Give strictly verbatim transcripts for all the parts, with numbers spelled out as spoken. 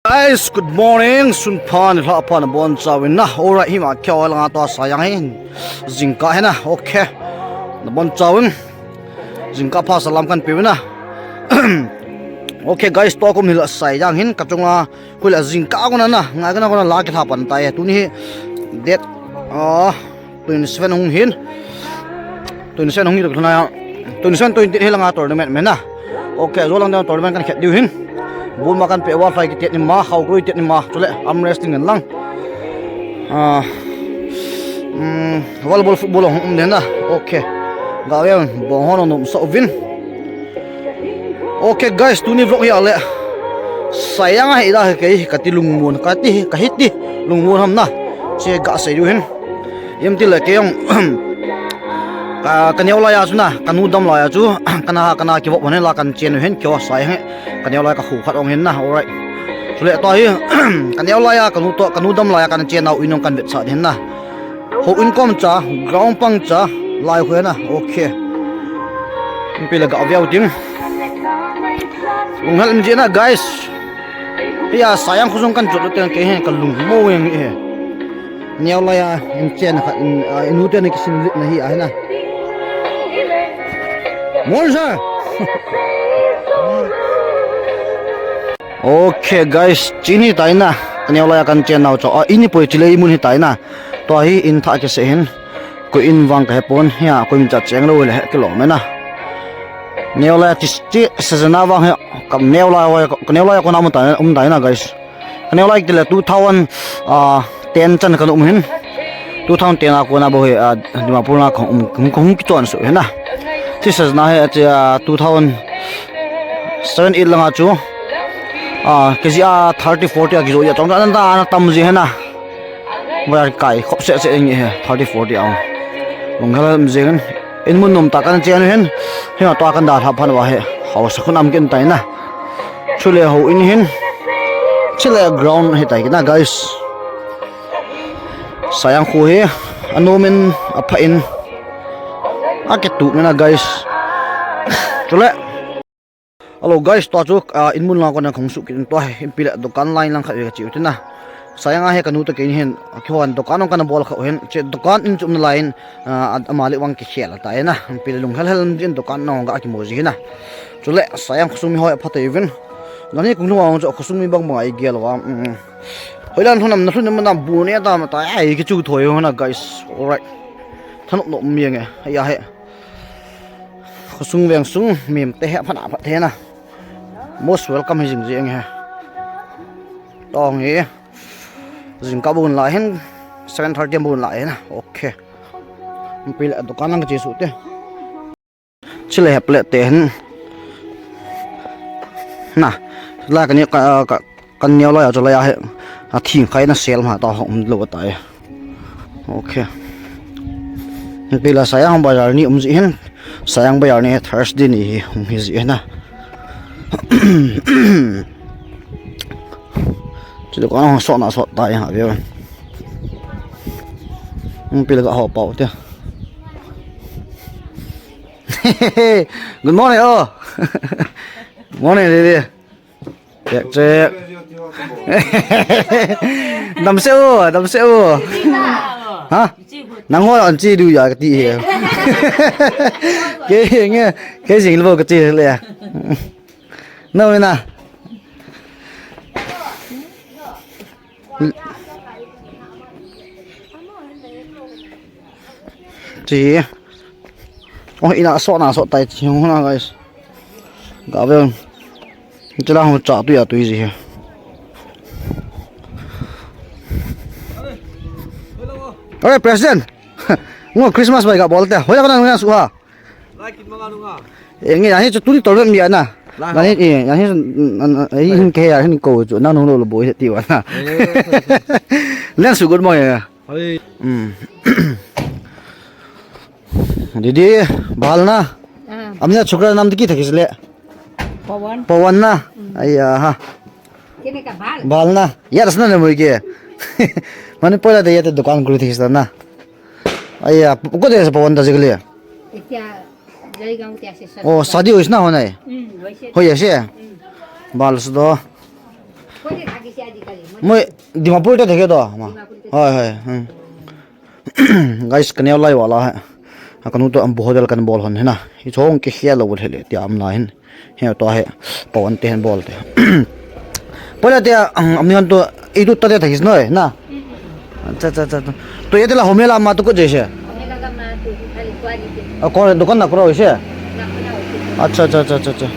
Guys, good morning. Sun pha ni lha pha nabonchauvin na. Alright, hima keo langa tua Saiyang hin. Jingkah hina. Okay. Nabonchauvin. Jingkah pha salam kahin peuvin na. Okay guys, tua kum hila Saiyang hin kachunga. Kula jingkah kona na. Ngai kana kona la kilha pan tai. Tuni hi date, ah, twenty seven hung hin. Twenty seven hung hi to kithuna ya. Twenty seven twenty eight hi langa tournament mena. Okay, jo lang tournament kahin khet diu hin. Bul ma kahin pe wa fly kiti ni ma, khao rui ti ni ma. Chule arm wrestling ngen lang. Ah, um, volleyball, football hung um den na. Okay. Ga ve, bong hon nom sa uvin. Okay guys, tuni vlog hi ale. Saiyang a hi da hi kei, kati lungmon, kati, kahiti lungmon ham na. Che ga sei diu hin. Yem ti le kei jong, ka, kaneo lai a chu na, kanu dam lai a chu, kana, kana kivop hon la kahin chen u hin keo Saiyang he. Kaneo lai kakhu khat ong hin na, alright. Chule tua hi, kaneo lai a, kanu to, kanu dam lai a kahin chen nau in jong kahin vetsah hin na. Houin kom cha, ground pang cha, lai khu na, okay. Ipi le ga ve u ting. Lunghel um jin na, guys. Hiya, Saiyang khosung kahin chot u teng kei hi kalungmo jeng e. Neo lai a, in chen khat, in, ah, inu te na kisin lit na hi a hi na. Mon sa. Okay, guys, chin hi tai na. Kaneo lai a kahin chen nau cho. Ah, in hi poi chile i mun hi tai na. Tua hi in thah kisei hin. Koi in vang ka he pon, hiya, koi min cha cheng lou le he kilom e na. Neo lai a chi, chi, season a vang he, kaneo lai a, kaneo lai a kona um tai, um tai na, guys. Kaneo lai ti le two thousand, ah, ten chan kana um hin. Two thousand ten a kona bou hi, ah, Dimapur na kahung um, kahung, kahung kichon su hin na. Chi season a he, chi, ah, two thousand seven eight langa chu, ah, kg a thirty, forty a kijo a chong, ana, ana tam ji hin na. Vai kai khop seh seh nge he, thirty, forty a. Lunghel um jeng in, in mun nom tah kahin chen u hin, hima tua kahin dalha phat uva hi, haosa khun um kit tai na. Chule houin hin, chule ground hi tai kit na, guys. Saiyang khu hi, anom in, apha in, akitup in na, guys. Chule. Hello guys, tua chu, ah, in mun lang kona kahung suh kit in tua hi, ipi le dukan line lang khat ve kache u tin na. Saiyang a hi kanu to kei ni hin, kihon dukan jong kana bol kha u hin, che dukan in chu um nalai in, ah, ama le vang kikhel ta e na. Ipi le lunghel hel in dukan jong ga kimu ji hin na. Chule, Saiyang khosung mi hoi apha tei uvin. Nani kong lhung a chu khosung mi bang bang a igel uva. Um. Hoilan lhun nam na lhun nam na bu ne ta ma ta, ai kichu thoi u na, guys. Alright. Thanop nom mi nge. Hiya he. Khosung veng sung, mim te hi aphat aphat the na. Most welcome hi jing jing he. Tong hi. Jingkah bun la hin, seven thirty bun la hin na. Okay. Ipi le dukan lang kache su te. Chule he plate te hin. Na. La kani ka, ka, Kaneo lai a chu lai a hi, athing khai na sel ma ta hong um lou tai. Okay. Ipi le Saiyang bazar ni um ji hin. Saiyang bazar ni Thursday ni hi um hi ji hin na. Chu dukan hung sot na sot tai ha ve. Ipi le ga ho pau te. Good morning, oh. Morning, Lily. Check, check. Damsel o, damsel o. Ha? Nangho anche diu ahi kati e. Kei nge, kei jing lou kati le. No na. Chi. Oh, ina so na so tai chi hung na, guys. Ga ve. Chila hung cha tu ya tu ji he. Hey, President. Ngo Christmas bai ga bol te. Hoiya kona nunga su ha. Lai kin manga nunga. E nge, ahi chu tuni tol mi ana. Lai. Nani, e, ahi, ahi hin ke, ahi hin ko chu. Nang nung lo lo boi ti wa na. E. Len su good morning. Hoi. Hmm. Didi, bhal na? Ah. Amna chukra nam ki thakis le. Pawan. Pawan na? Hmm. Aiya, ha. Kene ka bhal? Bhal na? Yar sna ne mui ke. Mane poila de yate dukan kuli thakis na. Aiya, ko de sa Pawan da jigli. Etia, jai gaon tia se sa. Oh, shadi hoise na hona hai? Hmm, hoise. Hoi ase? Hmm. Bhal sudo. Ko de thakis. Moi Dimapur te thei ke to ma. Hoi, hoi. Hmm. Guys, kaneo lai wala hai. Kanu to ambu hotel kan bol hon hena. Hi chong ke khia lo le le ti am la hin. He to he. Pon te hen bol te. Pala te am ni han to itu ta te thakis noi na. Acha, acha, acha. To ye te la homela ma to ko jese. A ko dukan na kro ise. Acha, acha, acha, acha, acha.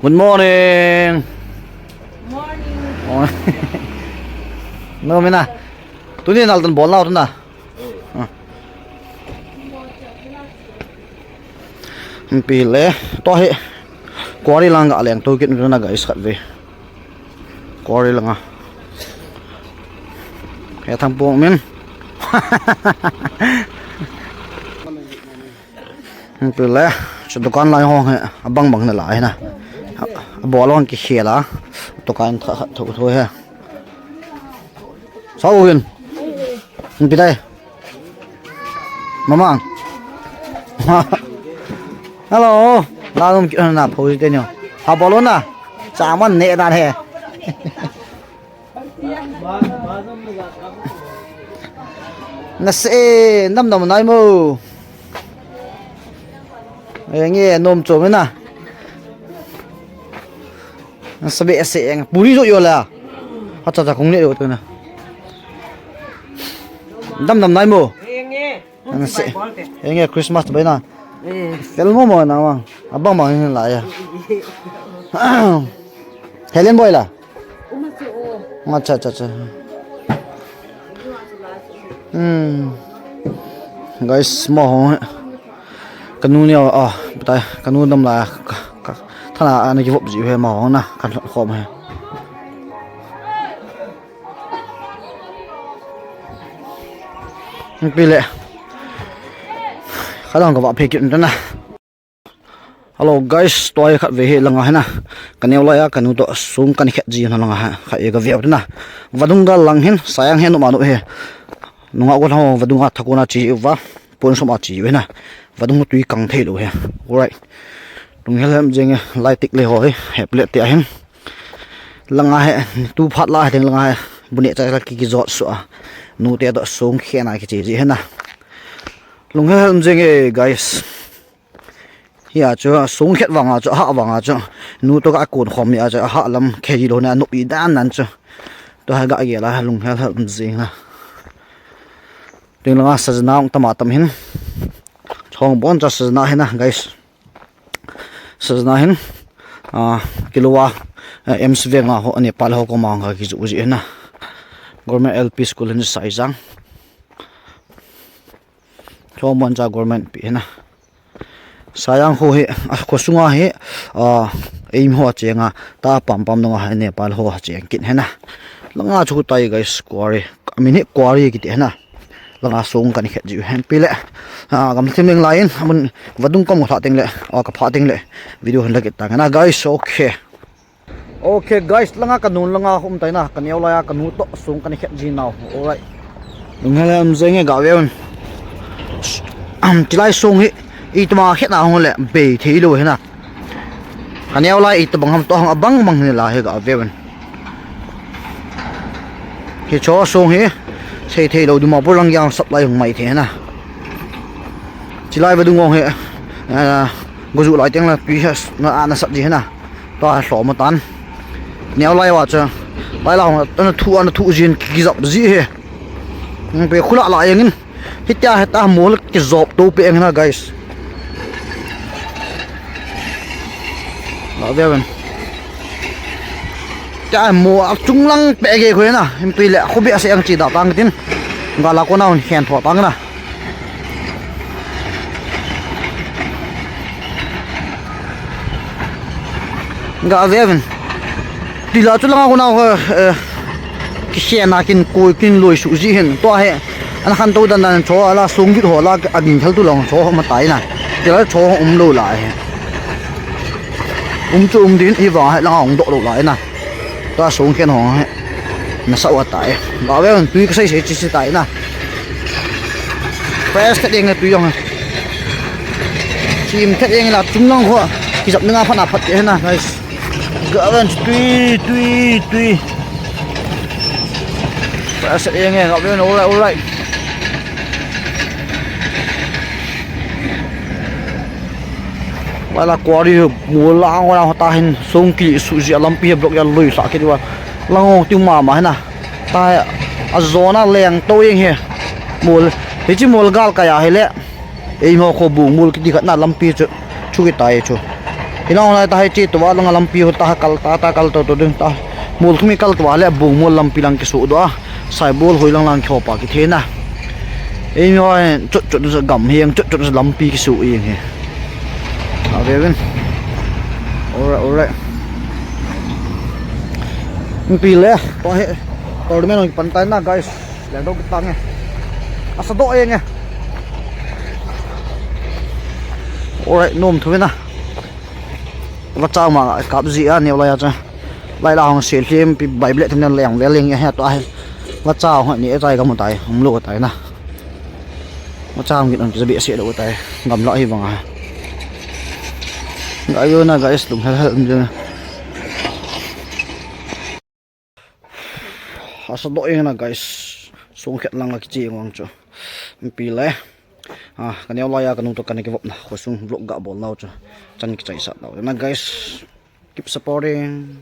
Good morning. Morning. No mina. Tuni nal tan bol na tu na. Pi le to he. Quarry lang ga leng to kit na guys khat ve. Quarry lang a. He thang pong min. Pi le, chu dukan lai hong he, abang bang na lai na. Abol hong ki khela. Dukan tha tha tho tho he. Sao hin. Pi dai. Mamang. Hello. La dum ki na pho te nyo. Ha bol na. Cha man ne na he. Na se nam nam nai mo. Enge nom chom na. Na sabe se eng puri jo yo la. Acha acha kong ne yo to na. Nam nam nai mo. Enge. Enge Christmas bai na. Fel mo mo na ma. Abang bang hin la ya. Helen boy la. Acha acha acha. Hmm. Guys, mo ho. Kanu ni a, pai kanu dam la. Thana ana ki vop ji he mo ho na kan khom he. Pi le. Kha dang ka va phe kit na. Hello guys, tua hi khat ve hi langa hina. Ka neo lai a ka nu to sung kan khet ji na langa ha. Kha e ka ve na. Vadung ga lang hin, sayang he nu ma nu he. Nunga ko thang vadung a thakuna chi va. Pon som a chi ve na. Vadung tui kang thei lo he. Alright. Lunghel hem jeng lai tik le ho he. He plate te ahin. Langa he tu phat la he langa he. Bune cha la ki ki jot so a. Nu te to sung khe na ki chi ji he na. Lunghel hem jeng e guys. Hia chu sung khet vanga chu ha vanga chu nu to ka kun khom ya chu ha lam khe ji lo na nu pi dan nan chu. To ha ga ge la lunghel hem jeng na. Ting langa sajna ong tama tam hin. Chong bon cha sajna hina guys. Sajna hin, ah, kilowa, eh, M C V nga ho, Nepal ho ko manga ki ju ji hina. Government L P school hin Saijang. Chong bon cha government pi hina. Sayang ho hi, a, khosunga hi, a, eim ho chenga, ta pam pam nunga hi Nepal ho cheng kin hena. Langa chu tai guys, quarry. Ami ni quarry kiti hena. Langa sung kan khet ji hen pi le. A, gam thim leng lain, amun vadung kam thla teng le, a, ka pha teng le. Video han la kit tang na guys, okay. Okay guys, langa ka nun langa um tai na, ka neo lai a ka nu to sung kan khet ji nau. Alright. Lunghel hem jeng e ga ve un. Am, chilai sung hi, i tuma khet na hong le, be thei lo hina. Ka neo lai i tabang ham to hang abang bang ni la he ga ve un. Hi cho sung hi, sei thei lo Dimapur lang yang sap lai hung mai thei na. Chilai vadung ong hi, ah, go ju lai teng la, pi ha, na, na sap ji hina. Ta hlom atan. Neo lai wa cha. Lai la hong, ana thu, ana thu jin ki jap ji he. Pe khula la yang in. Hitia heta mol ki jop to pe eng na guys. La ve ven. Tia mo a chung lang pe ge khoi na. Him pi le khu be ase ang chi da tang tin. Ga la ko na hun khen tho tang na. Ga ve ven. Ti la chu langa ko na ho, eh, ki khe na kin koi kin loi su ji hin. To he. An khan to dan dan cho ala sung git ho la a ding thal tu long cho ho ma tai na. Ti la cho ho um lo la he. Um chu um din i va he langa ong do lo la na. To sung khen ho he. Na sa wa tai. Ba ve tui ka sai sai chi chi tai na. Fresh ka ding tui yong. Chim ka ding la chung long ho. Ki jap na pha na phat ke na guys. Ga ven chu tui, tui, tui. Sa sa eng eng, ga ven, all right, all right. Wala quarry mol lang wala ta hin song ki su ji lampi block a lui sa ki wa. Lang ong tiu mama hina. Ta a zona leng to eng he. Mol, hichi mol gal kaya hele. Eima kho bung mol kiti khat na lampi chu, chu kitai chu. Hinau na ta hichi to wa lang lampi ho ta kal ta, ta kal to to ding ta. Mol thumi kal to wa le bung mol lampi lang kisu do a. Sai bol hoi lang lang kho pa kithena. Eima chut chut sa gam hiang, chut chut sa lampi kisu eng he. A ve ven. All right, all right. Pi le, pa he. Tournament on pan tai na, guys. Leng do kitang e. Asa do eng e. All right, nom thu ve na. Vacha ma kap ji a neo lai a cha. Lai la hong se lhem pi Bible thum na leng ve leng he to a he. Vacha hong ni e chai gam tai, hong lo tai na. Vacha hong git on ki be se lo tai. Gam la hi vang a. Ga yo na guys, lung hel hel um jeng. Asa do eng na guys. Song khet lang la kichi eng wang chu. Pi le. Ah, ka neo lai a ka nung to ka na kivop na. Khosung vlog ga bol nau chu. Chan kichai sat nau. Na guys, keep supporting.